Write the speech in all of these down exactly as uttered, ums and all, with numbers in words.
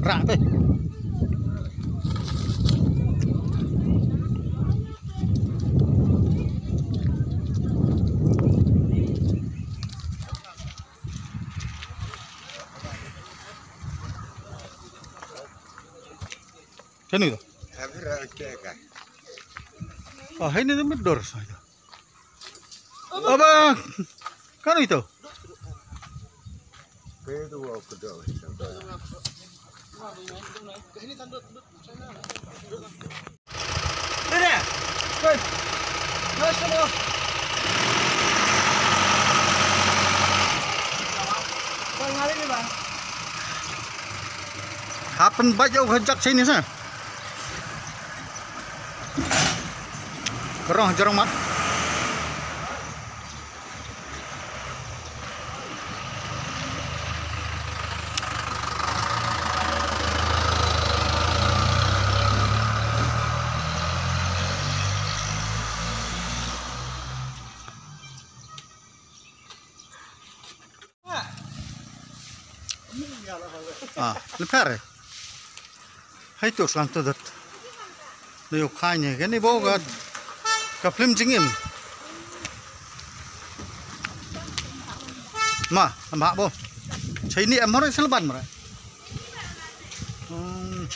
Rah te. Kano ito? Oh, ini na mid door sa ito. Aba, kano ito? Happen bad ïa u khajak Chinese, eh? Ka rong, ka rong mat. Ah, le pher. Hai tu slam tu dat. Ni u khai ni, kani bo ka, ka film jingim. Ma, ma bo. Chai ni em hore selban mara. Hmm.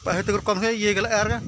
Ba, hai tu rukom hai, ye ka la er ka.